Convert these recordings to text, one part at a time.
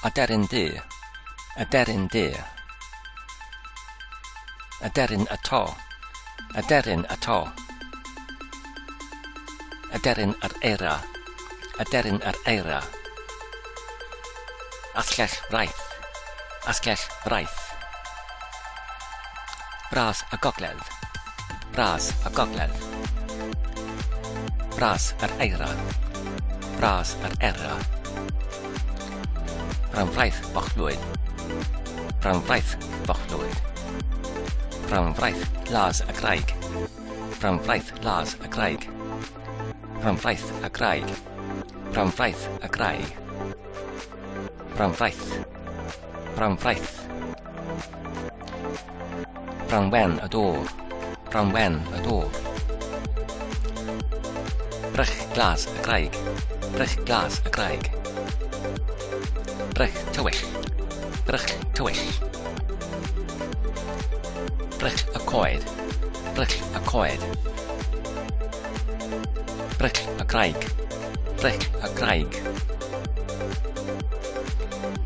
Aderyn du. Aderyn du. Aderyn y to. Aderyn y to. Aderyn yr eira. Aderyn yr eira. Asgell fraith. Asgell fraith. Bras y gogledd. Bras y gogledd. Bras yr eira. Bras yr eira. Brownfraith Bochlwyd. Brownfraith Bochlwyd. Brownfraith Las y Graig. Brownfraith Las y Graig. Brownfraith y Graig. Brownfraith y Graig. Brownfraith. Brownfraith. Brown wen y dŵr. Brown wen y dŵr. Brych glas y graig. Brych glas y graig. Brych tywyll. Brych tywyll. Brych y coed. Brych y coed. Brych y graig. Brych y graig.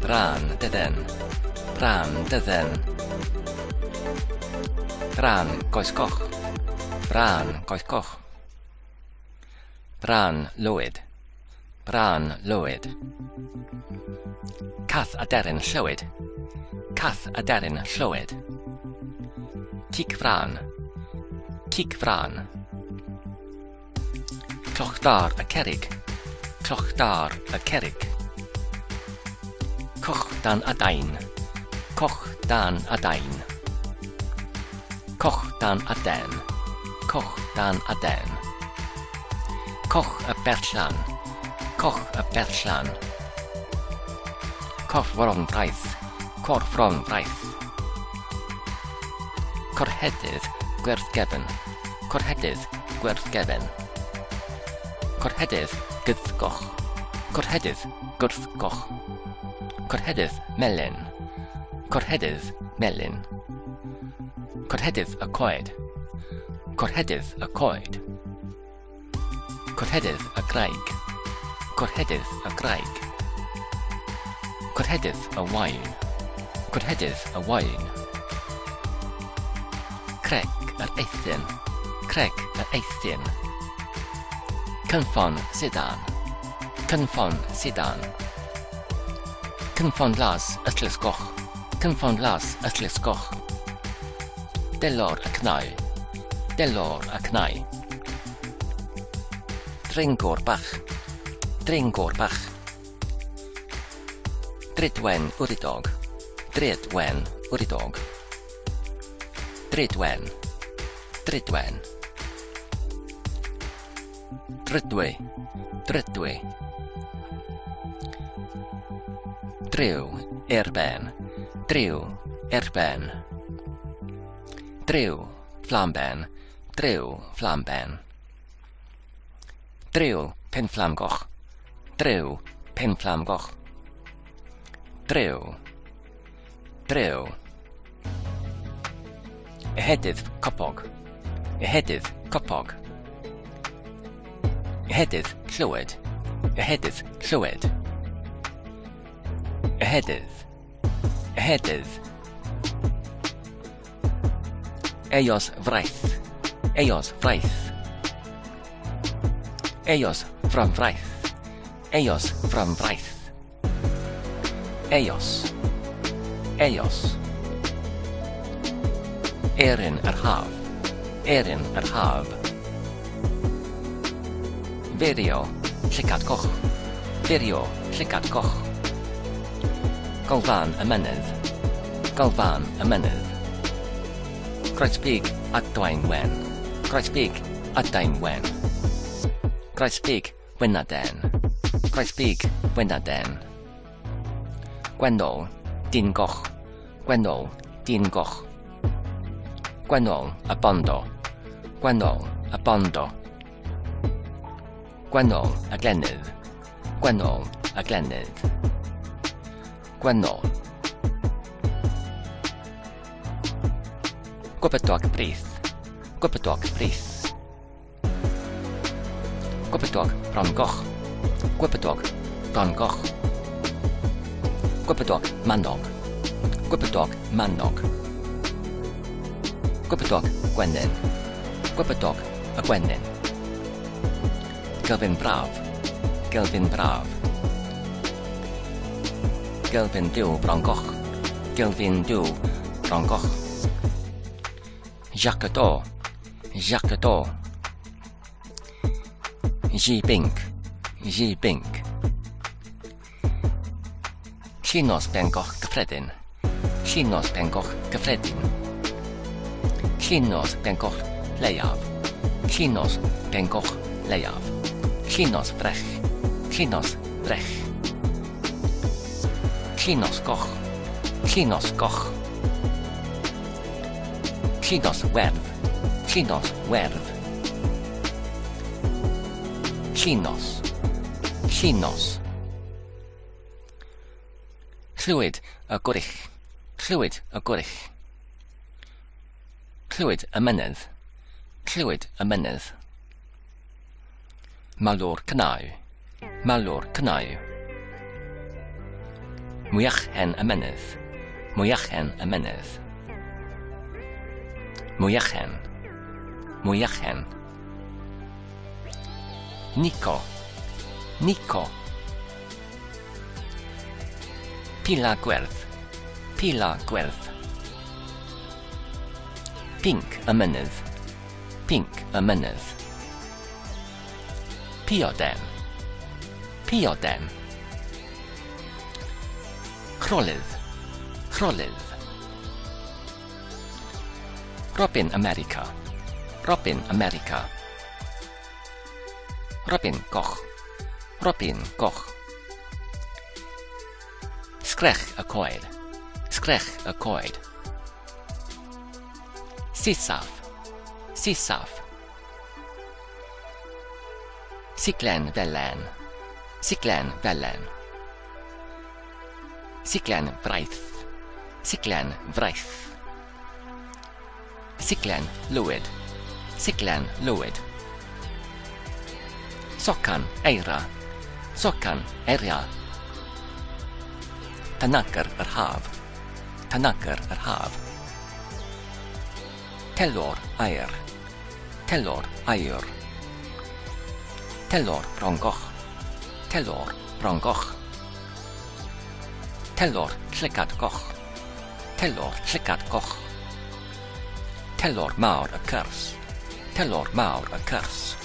Brân dydden. Brân dydden. Brân goes goch. Brân goes goch. Brân lwyd. Brân lwyd. Cath aderyn llywyd. Cath aderyn llywyd. Cic frân. Cic frân. Cloch dar y cerrig. Cloch dar y cerrig. Coch dan adain. Coch dan adain. Coch dan aden. Coch dan aden. Coch y berllan. Coch y berllan. Corff fron fraith. Corff fron fraith. Corhedydd gwyrdd gefn. Corhedydd gwyrdd gefn. Corhedydd gyddgoch. Corhedydd gwrthgoch. Corhedydd melyn. Corhedydd melyn. Corhedydd y coed. Corhedydd y coed. Corhedydd y graig. Corhedydd y graig. Corhedydd y wain. Corhedydd y wain. Creg yr eithin. Creg yr eithin. Cynffon sidan. Cynffon sidan. Cynffon las ystlys goch. Cynffon las ystlys goch. Delor y cnau. Delor y cnau. Dringwr bach. Dringwr bach. Drudwen wridog. Drudwen wridog. Drudwen. Drudwen. Drydwy. Drydwy. Dryw, erben. Dryw, erben. Dryw, flamben. Dryw, flamben. Dryw, penfflamgoch. Dryw, penfflamgoch. Dryw. Dryw. Ehedydd copog. Ehedydd copog. Ehedydd llywed. Ehedydd llywed. Ehedydd. Ehedydd. Eos fraith. Eos fraith. Eos fronfraith. Eos fronfraith. Eos. Eos. Erin yr haf. Erin yr haf. Firio, llygad coch. Firio, llygad coch. Golfan y mynydd. Golfan y mynydd. Groesbig adwain wen. Groesbig adain wen. Groesbig Gwenaden. Groesbig Gwenaden. Gwennol, dyn goch. Gwennol, dyn goch. Gwennol, y bondo. Gwennol, y bondo. Gwennol, y glenydd. Gwennol, y glenydd. Gwennol. Gwybedog brith. Gwybedog brith. Gwybedog bron goch. Gwybedog bron goch. Gwybedog mannog. Gwybedog mannog. Gwybedog gwenyn. Gwybedog y gwenyn. Gelfyn braf. Gelfyn braf. Gelfyn Duw Bron Goch. Gelfyn Duw Bron Goch. Jacques Do. Jacques Do. Xi Binc. Xi Binc. Llinos Bengoch Gyffredin. Llinos Bengoch Gyffredin. Llinos Bengoch Leiaf. Llinos Bengoch Leiaf. Llinos Frech. Llinos Frech. Llinos Goch. Llinos Goch. Llinos Werdd. Llinos Werdd. Llinos. Llinos. Llwyd y gwrych. Llwyd y gwrych. Llwyd y mynydd. Llwyd y mynydd. Malwr cynnau. Malwr cynnau. Mwyach hen y mynydd. Mwyach hen y mynydd. Mwyach hen. Mwyach hen. Nico. Nico. Pila gwerdd. Pila gwerdd. Pinc y mynydd. Pinc y mynydd. Pioden. Pioden. Crolydd. Crolydd. Robin America. Robin America. Robin goch. Robin goch. Sgrech y coed. Sgrech y coed. Sisaf. Sisaf. Siglen felen. Siglen felen. Siglen fraith. Siglen fraith. Siglen lwyd. Siglen lwyd. Socan eira. Socan eira. Tanagr yr haf. Tanagr yr haf. Telor aer. Telor aur. Telor Bron Goch. Telor Bron Goch. Telor llygad goch. Telor llygad goch. Telor mawr y cyrs. Telor mawr y cyrs.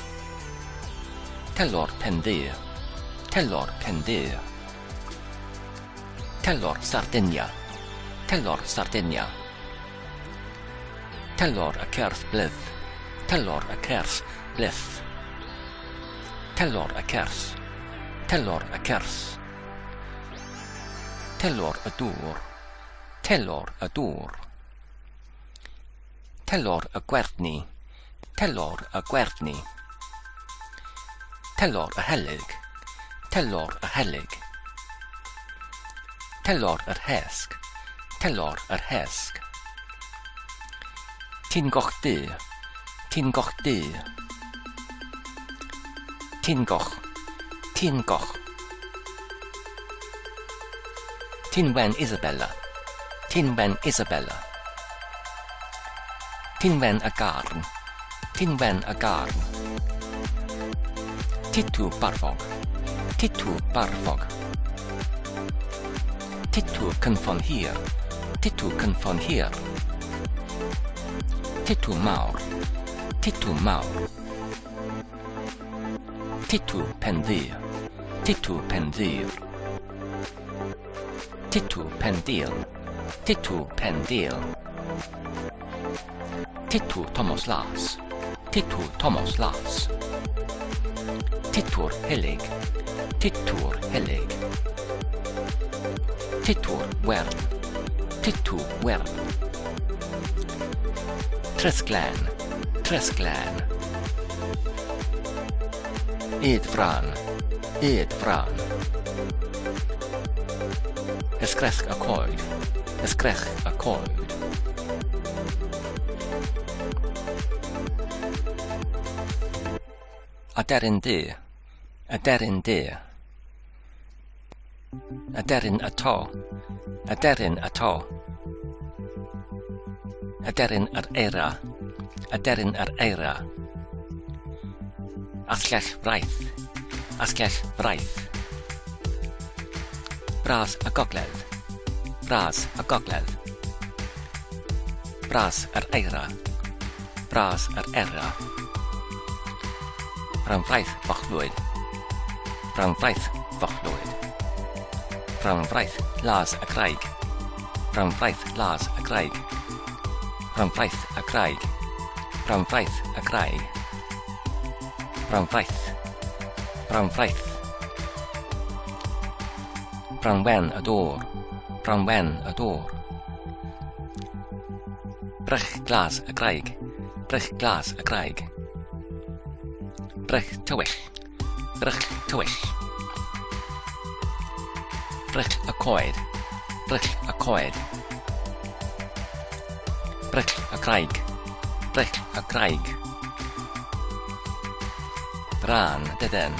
Telor pen ddu. Telor pen ddu. Telor Sardinia. Telor Sardinia. Telor y certh blith. Telor y certh blith. Telor y cers. Telor y cers. Telor y dŵr. Telor y dŵr. Telor y gwerthni. Telor y gwerthni. Telor y helyg. Telor y helyg. Telor yr hesg. Telor yr hesg. Tin goch du. Tin goch du. Tin goch. Tin goch. Tin wen Isabella. Tin wen Isabella. Tin wen y garn. Tin wen y garn. Titw barfog. Titw barfog. Titw cynffon hir. Titw cynffon hir. Titw mawr. Titw mawr. Titw pen ddu. Titw pen ddu. Titw pen dil. Titw pen dil. Titw Tomos Las. Titw Tomos Las. Titw'r helyg. Titw'r helyg. Titw'r wern. Titw wern. Tresglen. Tresglen. Yd fran. Yd fran. Ysgrech y coed. Ysgrech y coed. Aderyn du. Aderyn du. Aderyn y to. Aderyn y to. Aderyn yr eira. Aderyn yr eira. Asgell fraith. Asgell fraith. Bras y gogledd. Bras y gogledd. Bras yr eira. Bras yr eira. Brownfraith Fochlwyd. Brownfraith Fochlwyd. Brownfraith Las y Graig. Brownfraith Las y Graig. Brownfraith y Graig. Brownfraith y Graig. Brownfraith. Brownfraith. Bronwen y dŵr. Bronwen y dŵr. Brych glas y graig. Brych glas y graig. Brych tywyll. Brych tywyll. Brych y coed. Brych y coed. Brych y graig. Brych y graig. Brân dydden.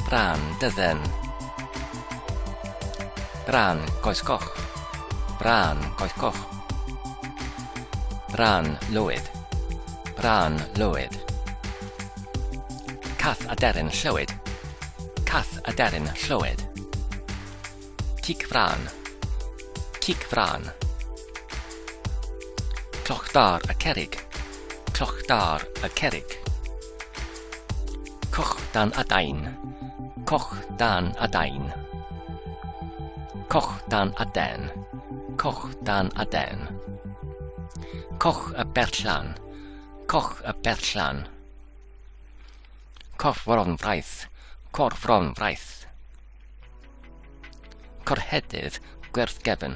Brân dydden. Brân goes goch. Brân goes goch. Brân lwyd. Brân lwyd. Cath aderyn llywyd. Cath aderyn llywyd. Cic frân. Cic frân. Clochdar y cerrig. Clochdar y cerrig. Coch dan adain. Coch dan adain. Coch dan aden. Coch dan aden. Coch y berllan. Coch y berllan. Corff fron fraith. Corff fron fraith. Corhedydd gwerth gefn.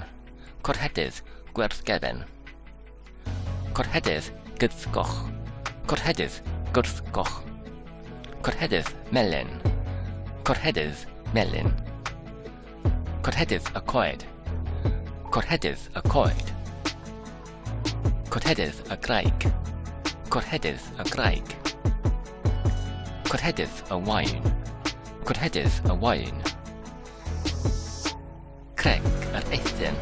Corhedydd gwerth gefn. Corhedydd gyddgoch. Corhedydd gwrthgoch. Corhedydd melyn. Corhedydd melyn. Corhedydd y coed. Corhedydd y coed. Corhedydd y graig. Corhedydd y graig. Corhedydd y wain. Corhedydd y wain. Craig yr Eithin.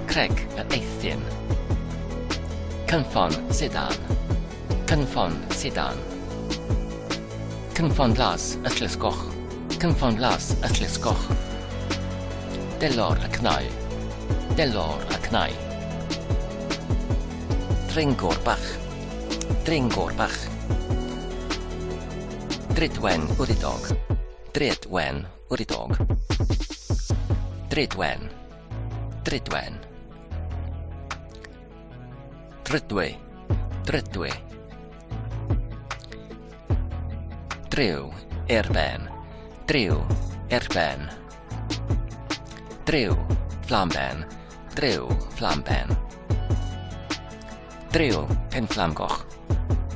Craig yr Eithin. Cynffon sidan. Cynffon sidan. Cynffon las ystlys goch. Cynffon las ystlys goch. Delor y cnau. Delor y cnau. Dringwr bach. Dringwr bach. Drudwen wridog. Drudwen wridog. Drudwen. Drudwen. Drydwy. Drydwy. Dryw, erben. Dryw, erben. Dryw, flamben. Dryw, flamben. Dryw, penfflamgoch.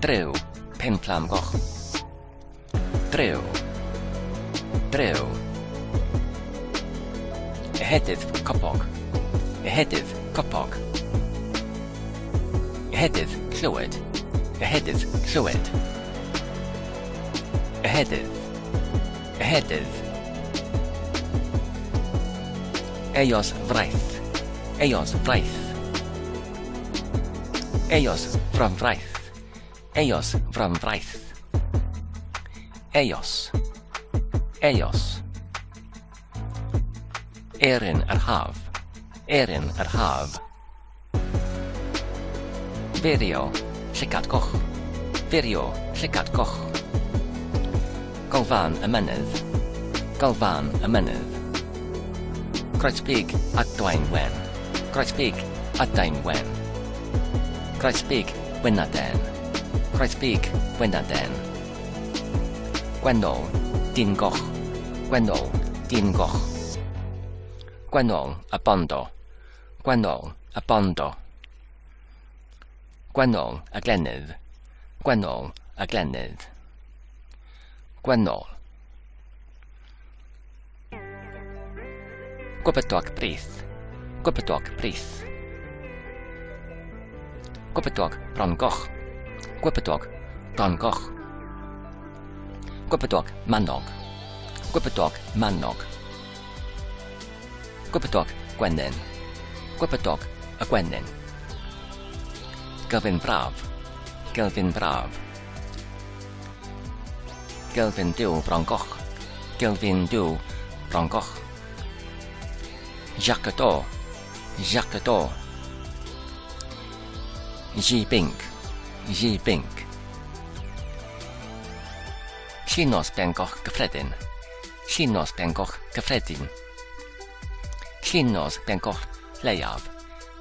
Dryw, penfflamgoch. Dryw. Dryw. Ehedydd copog. Ehedydd copog. Ehedydd llywed. Ehedydd llywed. Ehedydd. Ehedydd. Eos fraith. Eos fraith. Eos fronfraith. Eos fronfraith. Eos. Eos. Erin yr haf. Erin yr haf. Firio, llygad goch. Firio, llygad goch. Golfan y mynydd. Golfan y mynydd. Croesbig adain wen. Croesbig adain wen. Croesbig wenaden. Croesbig wenaden. Gwennol, dyn goch. Gwennol, dyn goch. Gwennol a bondo. Gwennol a bondo. Gwennol a glennydd. Gwennol a glennydd. Gwennol. Gwybedog brith. Gwybedog brith. Gwybedog bron goch. Gwybedog bron goch. Gwybedog manog. Gwybedog manog. Gwybedog gwenyn. Gwybedog y gwenyn. Gelfyn braf. Gelfyn braf. Gelfyn Duw Bron Goch. Gelfyn Duw Bron Goch. Jacques Do. Jacques Do. Ji Bink. Ji Bink. Llinos Bengoch Gyffredin. Llinos Bengoch Gyffredin. Llinos Bengoch Leiaf.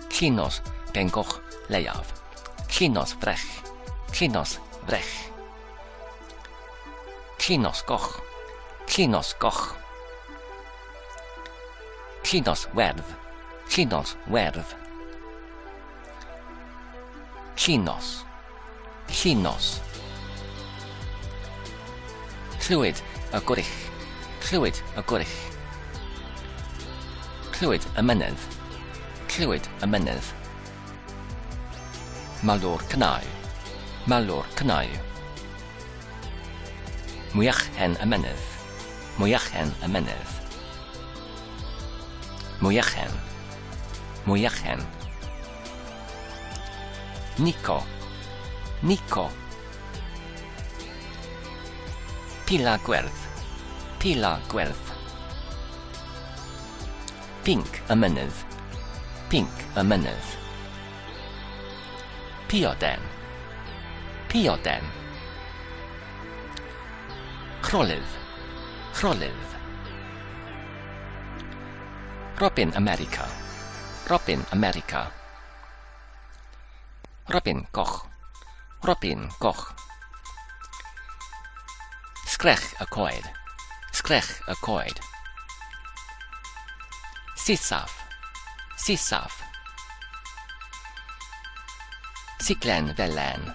Llinos Bengoch Leiaf. Llinos Frech. Llinos Frech. Llinos Goch. Llinos Goch. Llinos Werdd. Llinos Werdd. Llinos. Llinos. Clwyd y gwrych. Clwyd y gwrych. Clwyd y mynydd. Clwyd y mynydd. Malwr cynnau. Malwr cynnau. Mwyach hen y mynydd. Mwyach hen y mynydd. Mwyach hen. Mwyach hen. Nico. Nico. Pila gwerdd. Pila gwerdd. Pinc y mynydd. Pinc y mynydd. Pioden. Pioden. Crolydd. Crolydd. Robin America. Robin America. Robin goch. Robin goch. Sgrech y coed. Sgrech y coed. Sisaf. Sisaf. Siglen felen.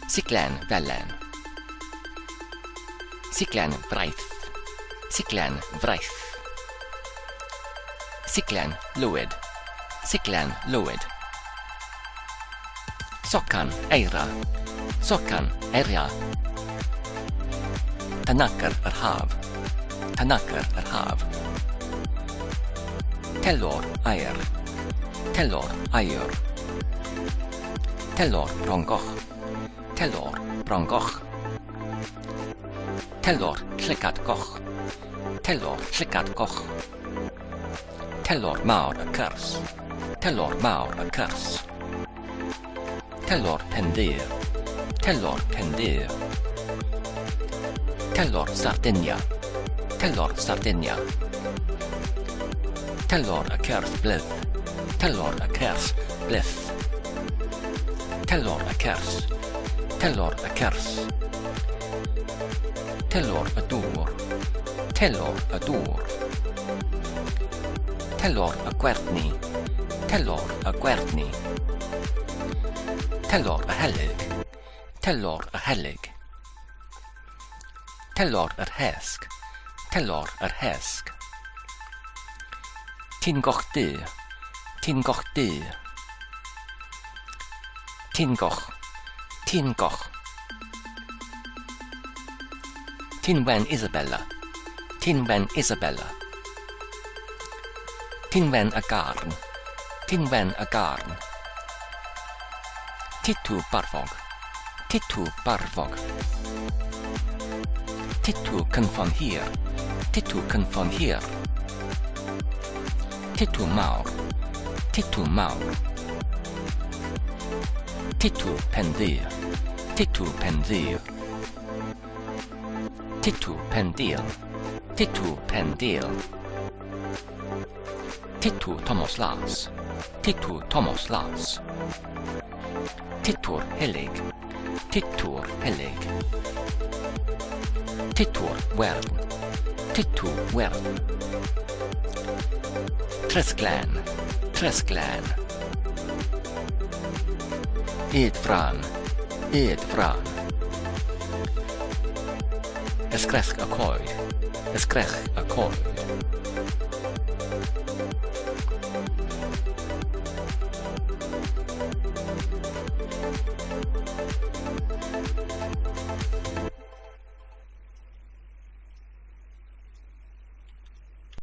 Siglen felen. Siglen fraith. Siglen fraith. Siglen lwyd. Siglen lwyd. Socan eira. Socan eira. Tanacr yr haf. Tanacr yr haf. Telor aer. Telor aer. Telor brongoch. Telor brongoch. Telor llygad goch. Telor llygad goch. Telor mawr y cyrs. Telor mawr y cyrs. Telor penddu. Telor penddu. Telor Sardinia. Telor Sardinia. Telor y cerdd blith. Telor y cerdd blith. Telor y cers. Telor y cers. Telor y dŵr. Telor y dŵr. Telor y gwertni. Telor y gwertni. Telor y helyg. Telor y helyg. Telor yr hesg. Telor yr hesg. Tin goch du. Tin goch du. Tin goch. Tin goch. Tin wen Isabella. Tin wen Isabella. Tin wen y garn. Tin wen y garn. Titw barfog. Titw barfog. Titw cynffon hir. Titw cynffon hir. Titw mawr. Titw mawr. Titw pen ddu. Titw pen ddu. Titw pen dil. Titw pen dil. Titw Tomos Las. Titw Tomos Las. Titwr helyg. Titwr helyg. Titwr wern. Titw wern. Tresglen. Tresglen. Yd fran. Yd fran. Ysgrech y coed. Ysgrech y coed.